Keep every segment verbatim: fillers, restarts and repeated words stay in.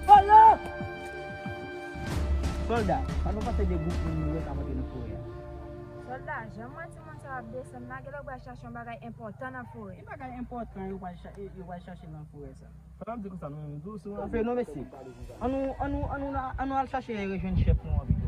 Polo! Sòlda, sa nou panse de gwoup moun nou wè k ap antre nan forè a? Sòlda, jan m wè timoun sa yo ap desann la, genlè yo pral chache yon bagay enpòtan nan forè. Ki bagay enpòtan yo pral cha-, yo pral chache nan forè sa? Sa m ap di konsa, nou menm, nou di w sou. Anfen, non, mesye. An nou, an nou, an nou, an nou al chache rejwenn chèf nou an pito.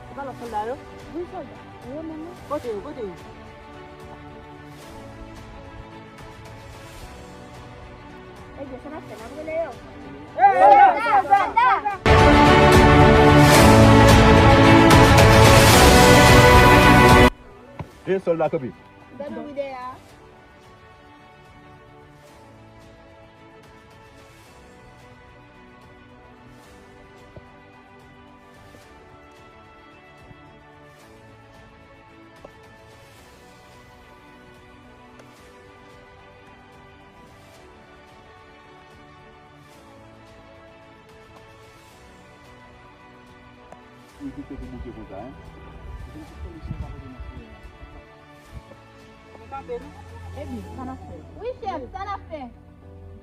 Se pa lòt sòlda yo? Wi, sòlda. E yo menm, wi. Kote yo? Kote yo? Ebyen, sa n ap fè, n ap rele yo. E sòlda kanpe. Gade wi dèyè a. Ou di ke te bouke konsa, en? Ou kanpe, non? Ebyen, sa n ap fè? Wi, chèf, sa n ap fè?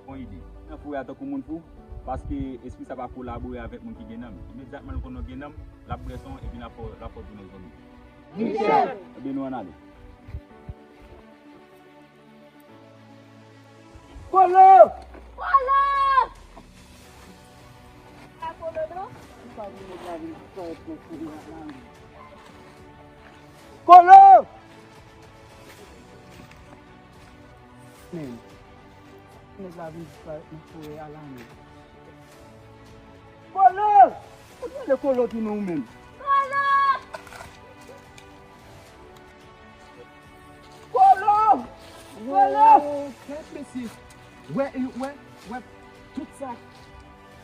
Bon ide. Nan forè a tankou moun fou, paske espri sa pa kolabore avèk moun ki gen nanm. Imedyatman l konn nou gen nanm, l ap bwè san w epi l ap fè w, l ap fè w tounen zonbi. Wi, chèf. Ebyen, nou ann ale. Kolo! Kolo! Pa Kolo, non? Kolo! Men, nèg la vin disparèt nan forè a la, men. Kolo! Ou tande Kolo tounen ou menm? Kolo! Kolo! Kolo! Kèt mesye! Wè, wè, wè, tout sa,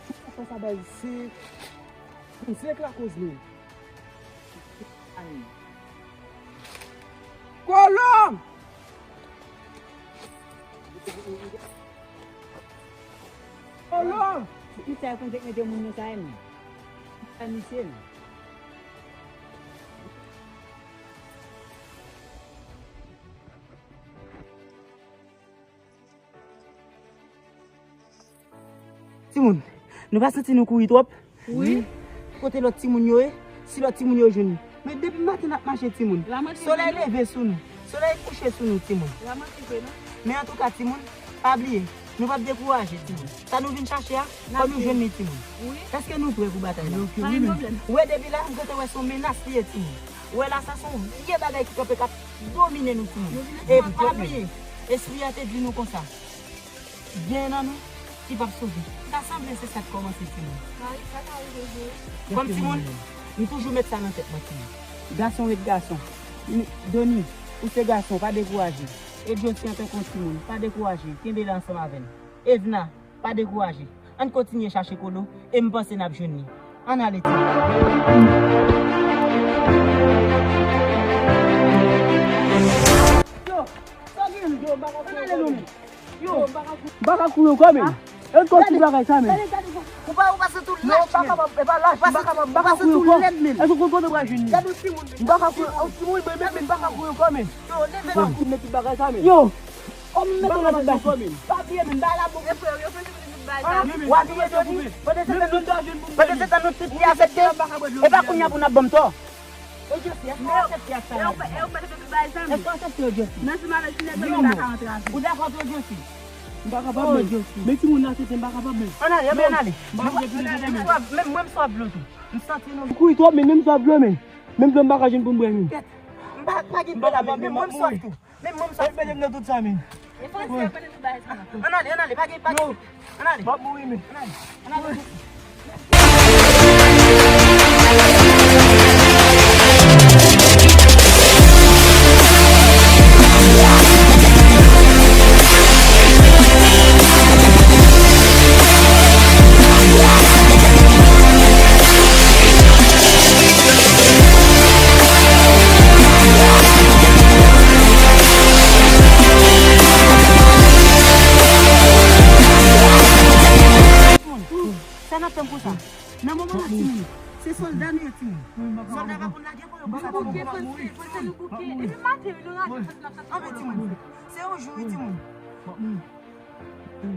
tout sa fè sa bay, se, se k lakoz li. Ay. Kolo! Kolo! Se ki sa yo konn fèk mete moun nan sa, men? Sa misye, non? Timoun, nou pa santi nou kouri twòp? Wi. Kote lòt timoun yo ye? Si lòt timoun yo jwenn nou. Men depi maten n ap mache, timoun. Solèy leve sou nou. Solèy kouche sou nou, timoun. Men antouka, timoun, pa bliye, nou p ap dekouraje, timoun. Sa nou vin chache a, fò nou jwenn li, timoun. Èske nou prè pou batay la? Ou wè, depi la, m gentan wè se yon menas li ye, timoun. Ou wè la, sa se yon vye bagay ki kanpe k ap domine nou, timoun. E pa bliye, espri a te di nou konsa. Gen nan nou ki p ap sove. Ta sanble se sa k kòmanse, timoun. Kòm timoun, m toujou met sa nan tèt mwen, timoun. Gason ret gason. Doni, ou se gason, pa dekouraje. E Josie, antanke yon timoun, pa dekouraje. Kenbe la ansanm avè n. Evna, pa dekouraje. Ann kontinye chache Kolo e m panse n ap jwenn li. Ann ale, timoun. Yo, sa gen, yo, ann ale, non, men. Yo, m pa ka kouri ankò, men. E kò ti bagay sa, men. Ou pa, ou pa santi w lach, men. M pa kapab, e pa lach, m pa kapab, m pa ka kouri ankò. Èske w konn kote w pral jwenn li? M pa ka kouri, yon timoun, men, men, m pa ka kouri ankò, men. Yo, leve non. Ou met tout bagay sa, men. Yo, kòm m met w nan tout bagay sa, men. Pa bliye, men, bay la bon. Yo fè, yo fè tout bagay sa. W ap bliye, Johnny. Pandan se tan nou, pandan se tan nou tout li asepte. E pa kounye a pou n ap ban m tò. E Josie, èske w aksepte ak sa? Èske w aksepte yo, Josie? Nan ti malè, si nèg la pa ka rantre avè w. Ou dakò tou, Josie? M pa kapab, men. Men timoun nan tete, m pa kapab, men. Ann ale, ann ale. M pa kapab, men. Menm mwen, m swaf dlo tou. M santi nou. Kouri twòp, men menm swaf dlo, men. Menm dlo m pa ka jwenn pou m bwè, men. M pa, pa gen dlo la, men mwen, m swaf tou. Menm mwen, m swaf. Mete m nan tout sa, men. E fòse, mete tout bagay sa. Ann ale, ann ale, pa gen, pa gen. Ann ale. M ap mouri, men. Ann ale, ann ale. Tankou sa. Nan moman la, timoun, se sòlda nou ye, timoun. Sòlda pa konn lage kò yo konsa, timoun. Bouke, bouke, bouke, bouke. Epi maten, nou lage fòs la, fòs la. Anben, timoun, se yon jou, wi, timoun.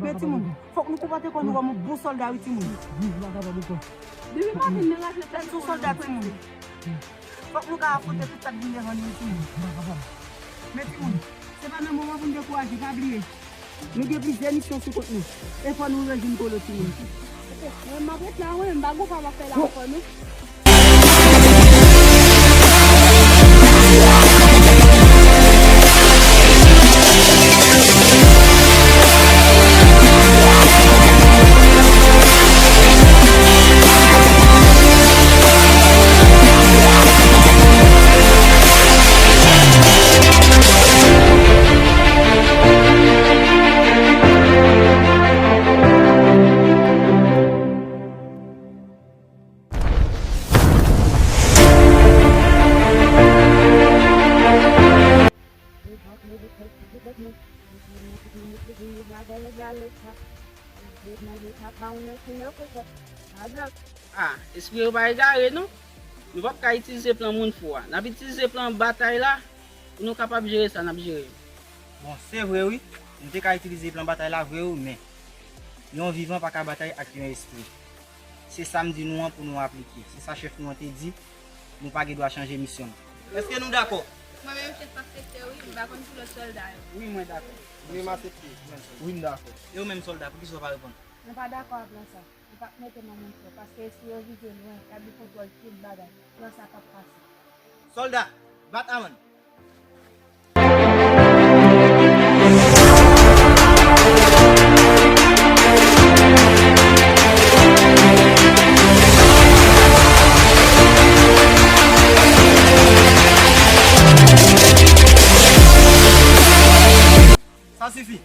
Men, timoun, fòk nou konpòte kò nou kòm yon bon sòlda, wi, timoun. Depi maten, nou lage fòs la. Fòk nou sòlda, timoun. Fòk nou ka afwonte tout sa k vin devan nou, timoun. Men timoun, se pa nan moman pou n dekouraje, pa bliye. Nou gen plizyè misyon sou kont nou. E fò nou rejwenn Kolo, timoun. Mwen, m ap ret la, wi, m pa gon pa m ap fè la ankò, non. Ah, espri yo pa egare, non. Nou p ap ka itilize plan moun fou a. N ap itilize plan batay la pou nou kapab jere sa n ap jere yo. Bon, se vre, wi. Nou te ka itilize plan batay la vre, wi, men yon vivan pa ka batay ak yon espri. Se sa m di nou an pou nou aplike. Se sa chèf nou an te di. Nou pa gen dwa chanje misyon nou. Èske nou dakò? Mwen menm chèf ak sektè, wi, m pa konn pou lòt sòlda yo. Wi, mwen dakò. Wi, m aksepte. Wi, m dakò. E ou menm sòlda, poukisa w pa reponn? Mwen pa dakò a plan sa. Yo p ap mete nan men fè, paske espri yo vize lwen, y ap gen kontwòl tout bagay. Plan sa p ap pase. Sòlda, bat Amann! Sa sifi.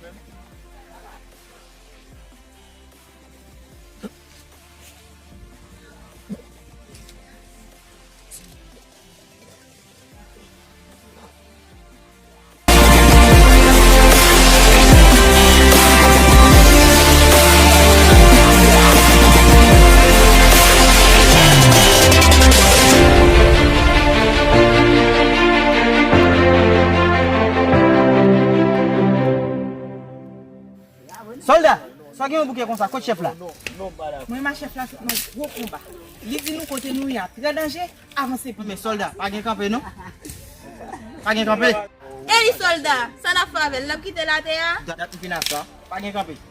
Sòlda, sa gen yon bouke konsa, kot chèf la? Mwen, ma chèf la sot nan gwo konba. Li di nou kote nou ye a trè danje, avanse pi. Men sòlda, pa gen kanpe non. Pa gen kanpe. E li sòlda, sa n ap fè avè l? N ap kite l atè a? Dat, dat m fin ap sa, pa gen kanpe.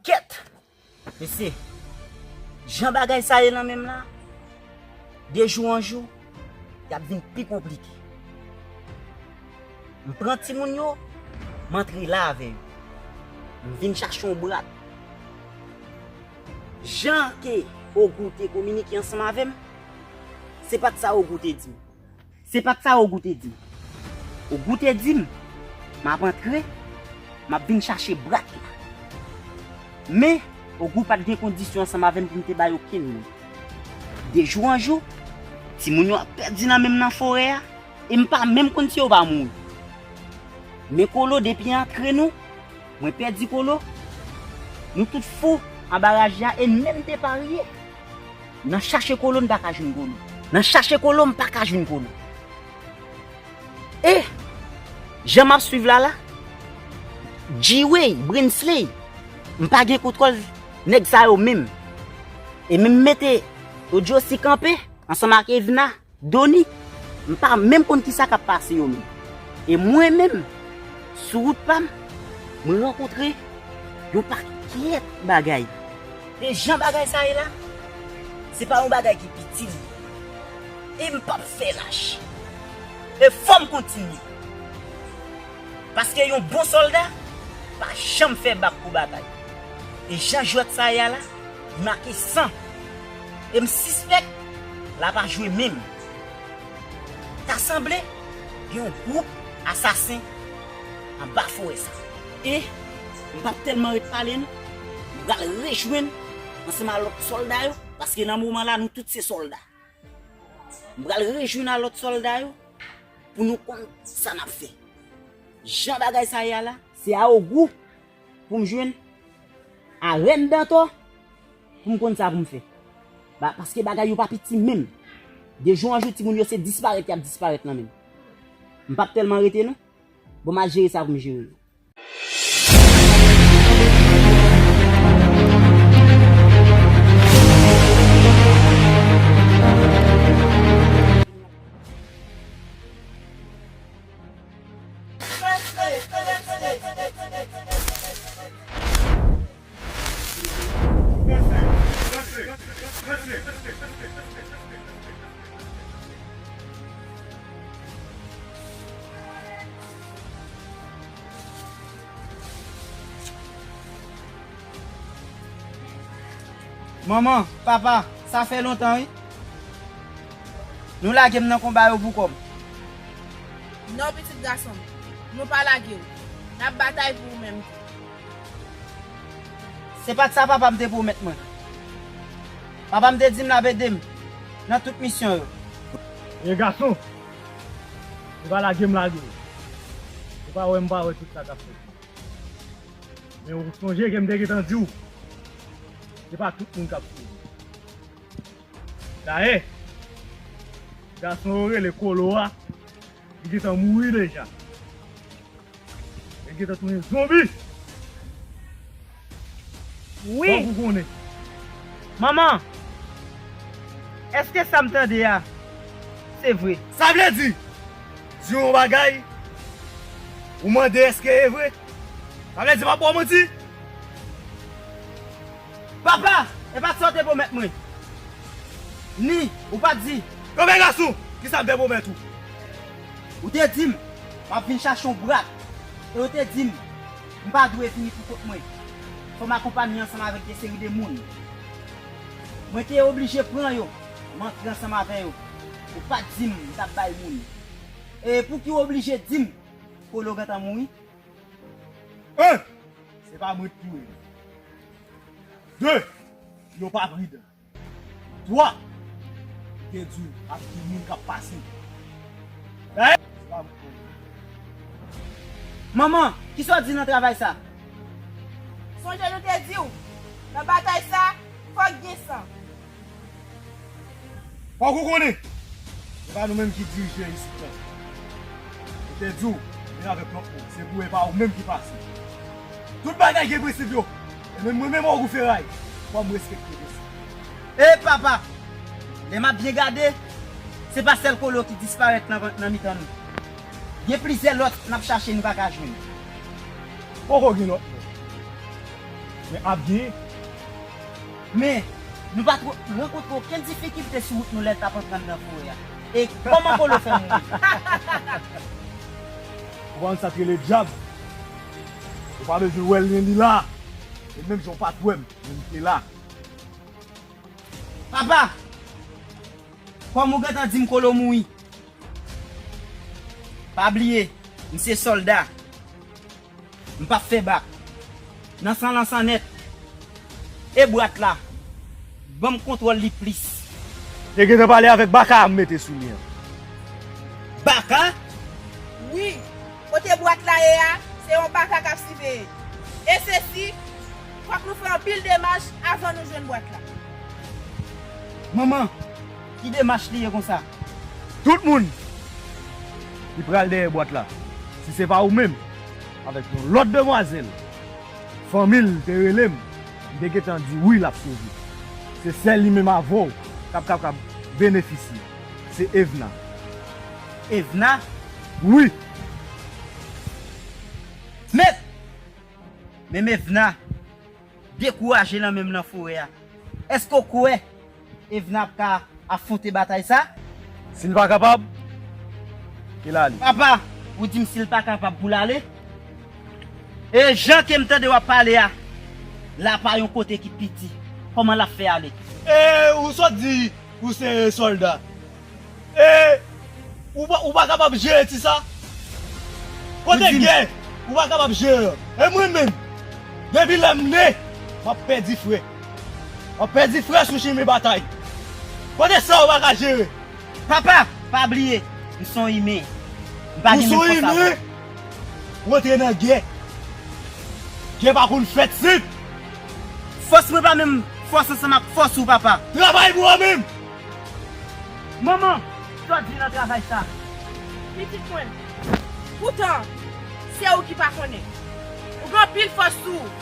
Kèt! Mesye, Jan bagay sa ye nan men m la, de jou an jou, y ap vin pi konplike. M pran timoun yo, m antre la avè yo. M vin chache yon brat. Jan ke Ogou te kominike ansanm avè m, se pa t sa Ogou te di m. Se pa t sa Ogou te di m. Ogou te di m, m ap antre, m ap vin chache brat la. Men, Ogou pa t gen kondisyon ansanm avè m pou m te bay okenn moun. De jou an jou, timoun yo ap pèdi nan men m nan forè a, e m pa menm konn si yo va mouri. Men Kolo, depi antre nou, mwen pèdi Kolo. Nou tout fou anba raje a e n menm te parye. Nan chache Kolo, n pa ka jwenn Kolo. Nan chache Kolo, m pa ka jwenn Kolo. E jan m ap swiv la la, G-Way, Brinsley, m pa gen kontwòl nèg sa yo menm. E menm mete Odyosi kanpe ansanm ak Evna, Doni, m pa menm konn kisa k ap pase yo menm. E mwen menm, sou wout pa m, mwen rankontre yon pakèt bagay. E jan bagay sa ye la, se pa yon bagay ki piti li ye. E m p ap fè lach. E fò m kontinye. Paske yon bon sòlda pa janm fè bak pou batay. E jan jwèt sa ye a la, li make san. E m sispèk l ap jwe menm. Ta sanble gen yon gwoup asasen anba forè sa. E m p ap tèlman ret pale non. M pral rejwenn ansanm a lòt sòlda yo, paske nan moman la, nou tout se sòlda. M pral rejwenn a lòt sòlda yo pou nou konn sa n ap fè. Jan bagay sa ye a la, se a Ogou pou m jwenn, a Rèn Dantò pou m konn sa pou m fè. Ba, paske bagay yo pa piti menm. De jou an jou, timoun yo se disparèt y ap disparèt nan men m. M p ap tèlman rete non. Bon, m al jere sa pou m jere yo. Manman, papa, sa fè lontan wi. Nou lage m nan konba yo pou kò m. Non, pitit gason m, nou pa lage w. N ap batay pou ou menm tou. Se pa t sa papa m te pwomèt mwen. Papa m te di m l ap ede m nan tout misyon yo. Vye gason, ou pa lage m lage w. Ou pa wè m pa wè tout sa k ap fèt. Men ou sonje ke m te gentan di w, se pa tout moun k ap sove. Dayè, gason yo rele Kolo a, li gentan mouri deja. Li gentan tounen zonbi. Wi. Fòk ou konnen. Manman, èske sa m tande a, se vre? Sa vle di, di yon bagay, ou mande èske e vre? Sa vle di m ap ba w manti? Papa, e pa t sa w te pwomèt mwen. Ni, ou pa t di. Kanpe gason, kisa m te pwomèt ou? Ou te di m, m ap vin chache yon brat. E ou te di m, m pa dwe vini pou kont mwen. Fò m akonpanye ansanm avèk de seri de moun. Mwen te oblije pran yo, m antre ansanm avè yo. Ou pa t di m, m t ap bay moun. E pouki w oblije di m, Kolo gentan mouri? En, se pa mwen k touye l. De, yo pa pridan. Twa, te di w ap gen moun k ap pase. Dayè, se pa mwen k touye l. Manman, kisa w di nan travay sa? Sonje nou te di w, nan batay sa, fòk gen san. Fòk ou konnen, se pa nou menm ki dirije isit la. Mwen te di w, vin avèk lòt moun, se pou e pa ou menm ki pase. Tout bagay gen prensip yo, e menm mwen menm Ogou Feray, fò m respekte prensip. E papa, lè m ap byen gade, se pa sèl Kolo ki disparèt nan, nan mitan nou. Gen plizyè lòt n ap chache, nou pa ka jwenn. Poko gen lòt non. Men ap gen. Men, Nou pa t rankontre okenn difikilte sou wout nou lè n t ap antre anndan forè a. E kòman Kolo fè mouri? Ou konprann sa k rele dyab? Ou pa bezwen wè l, li la. E menm jan w pa t wè m, men m te la. Papa! Kòm ou gentan di m Kolo mouri, pa bliye, m se sòlda. M p ap fè bak. Nan san lan san nèt. E bwat la? Ban m kontwòl li plis. Te gentan pale avèk baka a m mete sou li an. Baka? Wi, kote bwat la ye a, se yon baka k ap siveye. E se si, fòk nou fè anpil demach avan nou jwenn bwat la. Manman, ki demach li ye konsa? Tout moun ki pral dèyè bwat la, si se pa ou menm, avèk yon lòt demwazèl, fanmi l te rele m, m te gentan di wi l ap sove. Se sèl li menm avè w k ap kapab benefisye. Se Evna. Evna? Wi. Mèt! Menm Evna dekouraje nan menm nan forè a. Èske w kwè Evna ap ka afwonte batay sa? Si l pa kapab, ke l ale. Papa, ou di m si l pa kapab pou l ale? E jan ke m tande w ap pale a, la pa yon kote ki piti. Kòman l ap fè ale? E ou sot di ou se sòlda. E ou pa, ou pa kapab jere ti sa? Kote gè, ou pa kapab jere. E mwen menm, depi lè m ne, m ap pèdi frè. M ap pèdi frè sou chimen batay. Kote sa ou pa ka jere? Papa, pa bliye, m se yon imen. M pa gen menm fòs avè w. Ou se yon imen? Ou antre nan gè. Gè pa konn fèt senp. Fòs mwen pa menm fòs ansanm ak fòs ou, papa. Travay pou ou menm. Manman, sa w di nan travay sa? Pitit mwen, poutan, se ou ki pa konnen. Ou gen anpil fòs sou ou,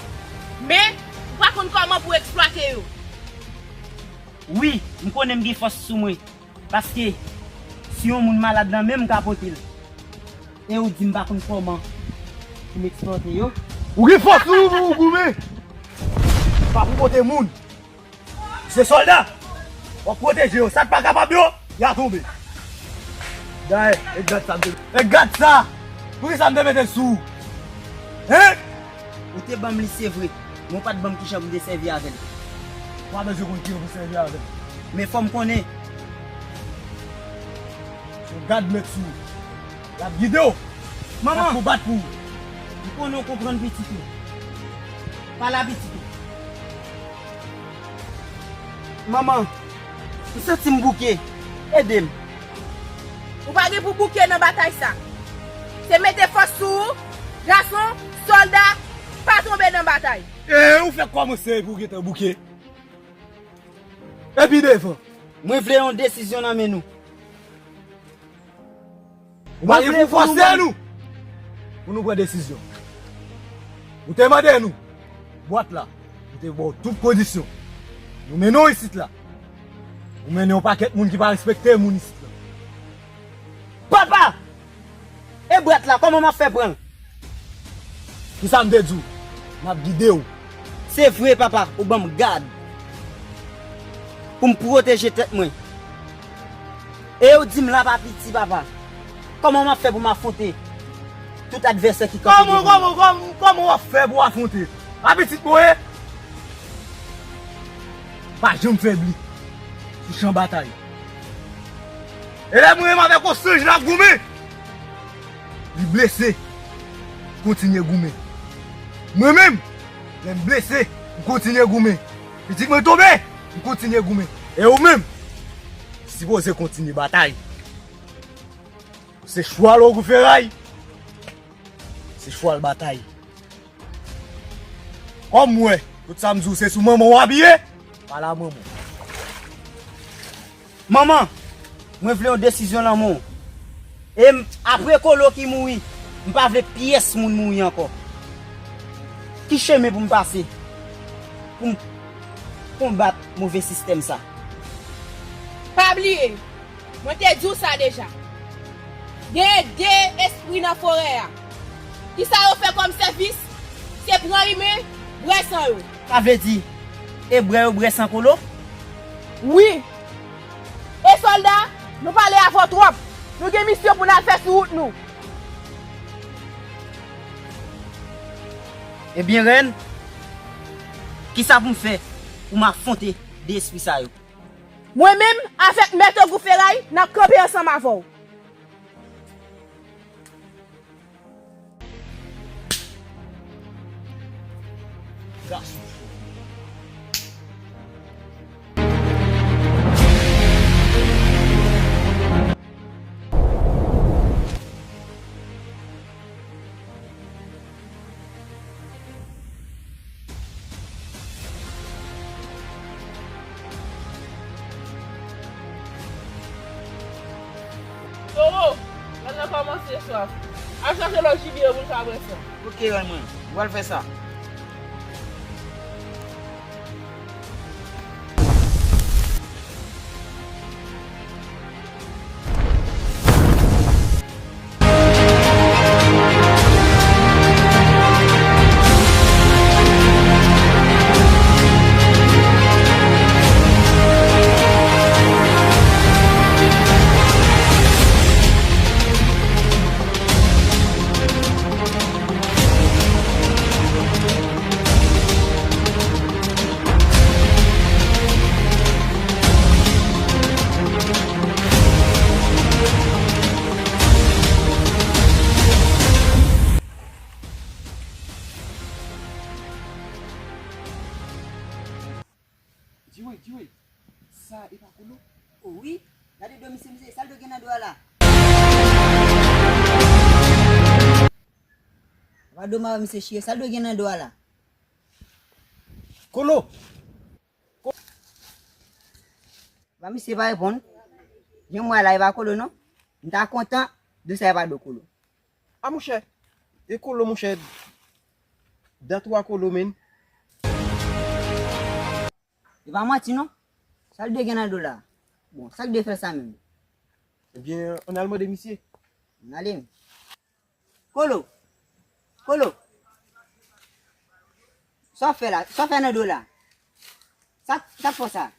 men ou pa konn kòman pou eksplwate yo. Wi, m konnen m gen fòs sou mwen. Paske si yon moun malad nan men m ka pote l. E ou di m pa konn kòman pou m eksplwate yo. Ou gen fòs ou, ou goumen. Pa pou pote moun. Se sòlda. W ap pwoteje yo. Sa k pa kapab yo, y a tonbe. Dayè, e gad sa m te, e gad sa. Poukisa m te mete l sou ou? Hein? Ou te ban m li, se vre, men ou pa t ban m kijan pou m te sèvi avè l. Ou pa bezwen konn kijan pou sèvi avè l. Men fò m konnen. Se yon gad m met sou ou. L ap gide w. Manman! Bat pou bat pou ou. M konnen w konprann pitit ou. Pale a pitit ou. Manman, m santi m bouke. Ede m. Ou pa gen pou bouke nan batay sa. Se mete fòs sou ou, gason, sòlda, pa tonbe nan batay. E ou fèk kòmanse epi w gentan bouke. Epi devan. Mwen vle yon desizyon nan men nou. Ou pa gen pou fòse nou pou nou pran desizyon. Ou te mande nou bwat la, nou te ba w tout kondisyon. Nou mennen w isit la. Ou mennen yon pakèt moun ki pa respekte moun isit la. Papa! E bwat la, kòman m ap fè pran l? Kisa m te di w? M ap gide w. Se vre, papa, ou ban m gad pou m pwoteje tèt mwen. E ou di m la pa piti, papa. Kòman m ap fè pou m afwonte tout advèsè ki kanpe devan mwen? Kòman, kòman, kòman, kòman w ap fè pou w afwonte? Pa pitit mwen ye? Pa janm febli sou chan batay. E lè mwen menm avèk yon sanj n ap goumen, li blese, m kontinye goumen. Mwen menm, lè m blese, m kontinye goumen. Pitit mwen tonbe, m kontinye goumen. E ou menm, sipoze kontinye batay. Se chwal ou kou feray. Se chwal batay. Kòm m wè, tout sa m di w se sou manman w apiye, pale a manman w. Manman, mwen vle yon desizyon nan men w. E m, apre Kolo ki mouri, m pa vle pyès moun mouri ankò. Ki chemen pou m pase pou m konbat move sistèm sa? Pa bliye, mwen te di w sa deja. Genyen de espri nan forè a. Kisa yo fè kòm sèvis? Se pran imen, bwè san yo. Sa vle di, e bwè yo bwè san Kolo? Wi. E sòlda, nou pale avè w twòp. Nou gen misyon pou n al fè sou wout nou. Ebyen, rèn, kisa pou m fè pou m afwonte de espri sa yo? Mwen menm, avèk Mèt Ogou Feray, n ap kanpe ansanm avè w. Towo, gad la kòmanse swaf. Al chache lòt jibye pou n ka bwè san. Ok, rèn mwen. Mwen pral fè sa. Djouwe, Djouwe, sa e pa Kolo? O wi, gade do misye, misye, sa l do gen nan do a la? Pa do ma misye chire, sa l do gen nan do a la? Kolo! Ba misye pa reponn. Jan m wè la, e pa Kolo non. M ta kontan, do sa e pa do Kolo. A monchè, e Kolo monchè. Dat ou a Kolo, menn. E pa manti non. Sa l dwe gen nan do la? Bon, sa k dwe fè sa menm? Ebyen, ann al mande misye. Ann ale. Kolo! Kolo! Sa w fè la? Sa w fè nan do la? Sa, sa k fè w sa?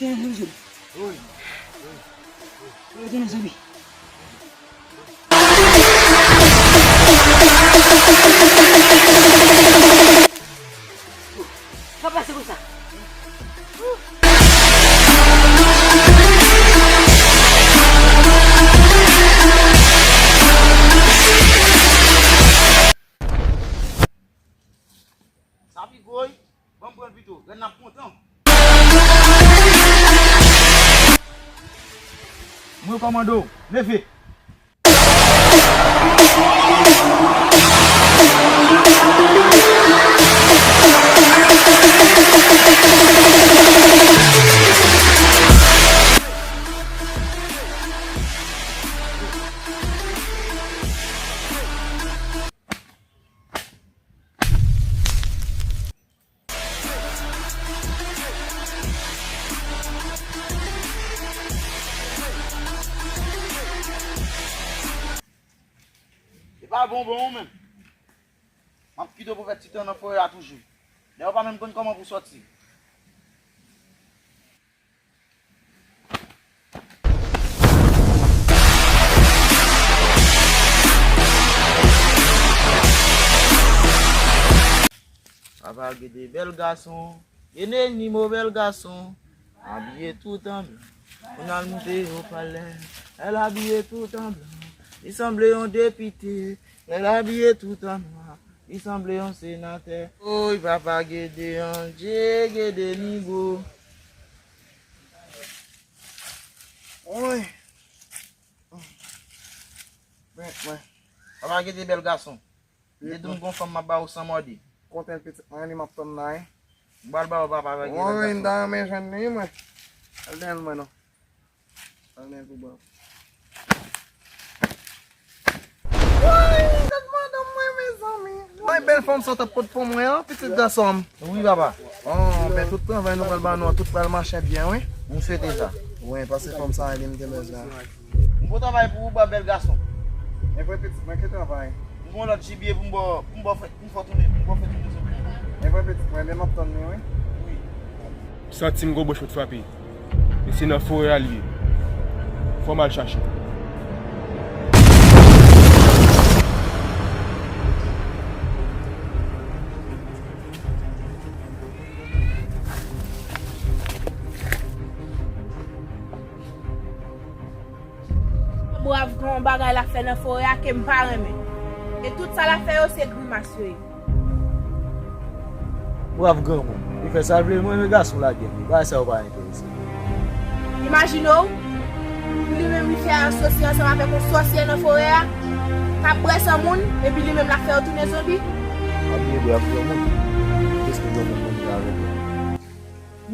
Wi. Wi, zanmi. Sa pase konsa. Sa pi gwo, wi. Ban m pran l pito. Gad n ap kontan. Mwen kòmande w. Leve. E pa bonbon ou menm. M ap kite w pou fè ti tan nan forè a toujou. Dayè w pa menm konn kòman pou sòti. Papa gen de bèl gason, gen de nivo bèl gason, abiye tout an blan. Pou n al moute o palè, lè l abiye tout an blan. Li sanble yon depite, lè l abiye tout an nwa. Li sanble yon senatè. Oy, papa Gede an, Dje Gede nigo. Oy. Mwen, mwen. Papa Gede bèl gason. Li te di m gon fanm m ap ba ou san mòde. Kote l pitit mwen, li m ap tann la, wi. M pral ba ou papa Gede bèl gason. Oy, m ta renmen jwenn li, mwen. Al dèyè l mwen non. Woy, gad madanm mwen, mezanmi. Woy, bèl fanm sa w t ap pot pou mwen an, pitit gason m. Wi, papa. Oh, men tout travay nou pral ba nou an, tout pral mache byen, wi. M swete sa. Wi, paske fanm sa, li m te bezwen. M bon travay pou ou, ba bèl gason. E vre, pitit mwen, ki travay? M gon lòt jibye pou m ba w, pou m ba w fè, pou m fè tounen, pou m ba w fè tounen sou pye. E vre, pitit mwen, men m ap tann li, wi. Wi. M santi m gon bwòch pou t frape. E se nan forè a l ye. Fò m al chache. Brav gen yon bagay l ap fè nan forè a ke m pa renmen. E tout sa l ap fè yo se grimas yo ye. Brav granmoun, li fè sa l vle, mwen renmen gason lagè m, bagay sa yo pa enterese m. Imajine w, pou li menm li fè asosye ansanm avèk yon sòsyè nan forè a, k ap bwè san moun, epi li menm l ap fè yo tounen zonbi. Pa bliye brav granmoun, èske granmoun konn viv avèk ou?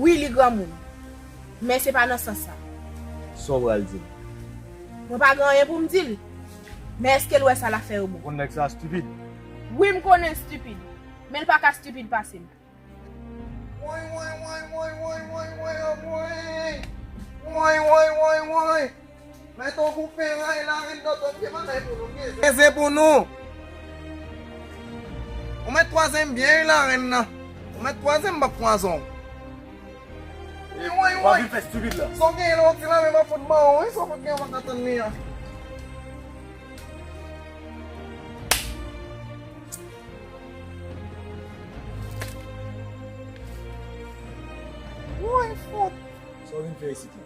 Wi, li granmoun. Men se pa nan sans sa. Sa w pral di m? Mwen pa gen anyen pou m di l. Men èske l wè sa l ap fè yo bon? Ou konn nèg sa stipid? Wi, m konnen l stipid. Men l pa ka stipid pase m. Woy, woy, woy, woy, oh, woy. Woy, woy, woy, woy. Mèt ou koupe ray la, ren dòt, ok, bagay pou nou, byen. Eze pou nou. Ou mèt kwaze m byen, wi, la, ren nan. Ou mèt kwaze m, m ap kwaze w. Wi, wi, wi. Ou pa vin fè stipid la. Sa w genyen la, w ti la, men m ap fout ba w, wi, sa w fout genyen, w pa ka tann li an. Woy, fout. Sa w vin fè isit la?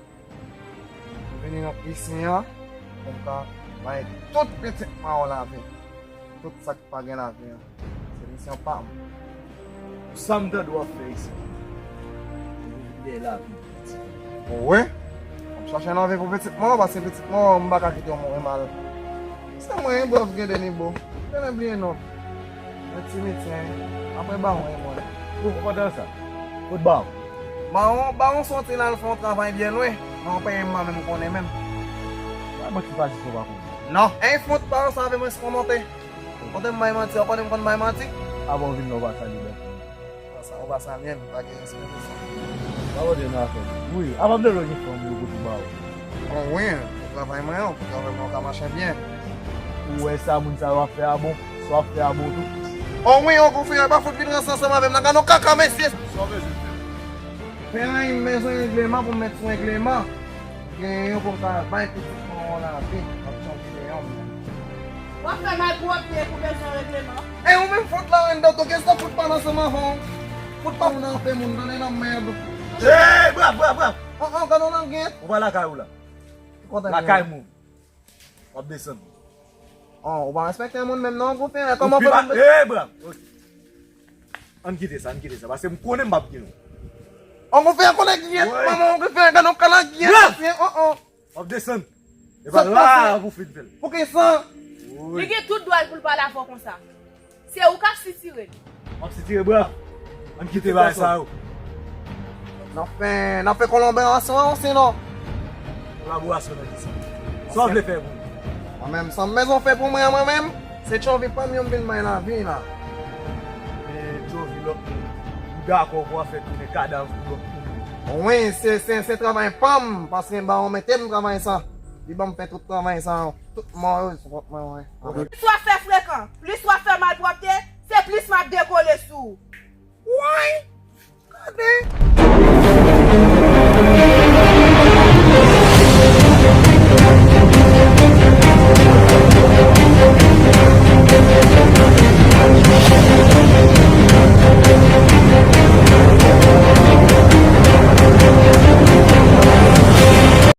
M vini nan pisin an pou m ka bay tout pitit mwen yo lavi. Tout sa k pa gen lavi an. Se misyon pa m. Pou sa m tande w ap fè isit la? Ou vin dèyè lavi pou pitit ou? Wi. M ap chache lavi pou pitit mwen yo, paske pitit mwen yo, m pa ka kite yo mouri mal. Se mwen, wi, Brav Gede Nibo. Genlè bliye non. Mwen ti Miten, apre Bawon e mwen. Ou konn sa? Kot Bawon? Bawon, Bawon soti la, l fè yon travay byen lwen. Bawon pa menm mwen menm konnen menm. Pa manti, pa di sa w pa konnen. Non. Ey, fout, Bawon sa avè mwen si w monte. Kote m bay manti, w konnen m konn bay manti? Avan w vin la, w pa salye bèl fanm. Sa, ou pa salye m, pa gen respè pou sa. Pa mande nan afè m. Wi, apa m te dwe gen fanm yo pou tou ba ou? Bon, wi, pou travay mwen an, pou travay mwen an ka mache byen. Ou wè sa moun sa yo ap fè a bon, sa w ap fè a bon tou? O wi, o konfyans, pa fout vin ranse ansanm avè m nan, gad yon kaka, mesye! Sa w bezwen fè? Fè yon bezwen regleman pou m met sou regleman. Gen yon pou m ka bay pitit mwen yon lavi. M ap chanje yon. W ap fè malpwòpte pou bezwen regleman? E ou menm fout la anndan tou, kèsa fout pa nan ansanm avè w? Fout pa moun anpe moun, tande nan mèd. Ey, brav, brav, brav! An, an, gade w nan gen. Ou pa lakay ou la. Lakay mwen. W ap desann. Oh, ou pa respekte moun menm non, Oncle Ferre. Kòman pou pa, ey, brav. Ann kite sa, ann kite sa. Paske m konnen m p ap gen nou. Oncle Ferre, konnen kiyès, manman, Oncle Ferre, gade yon kala kiyès, oh, oh. W ap desann. E pa la pou fin fè l. Poukisa? Li gen tout dwa l pou l pale avè w konsa. Se ou k ap sitire l. M ap sitire bra. Ann kite bagay sa yo. N ap fè, n ap fè kolaborasyon an, sinon. Kolaborasyon nan kisa? Sa w vle fè pou mwen? Mwen menm, sa m bezwen fè pou mwen, mwen menm, se tchovi pa m yo m vin bay lavi la. Men tchovi lòt moun, ou dakò pou w ap fè tounen kadav pou lòt moun? Wi, se, se, se travay pa m, paske m ba w mete m travay sa. Li ban m fè tout travay sa yo. Tout mò yo sou kont mwen, wi. Plis w ap fè frekan, plis w ap fè malpwòpte,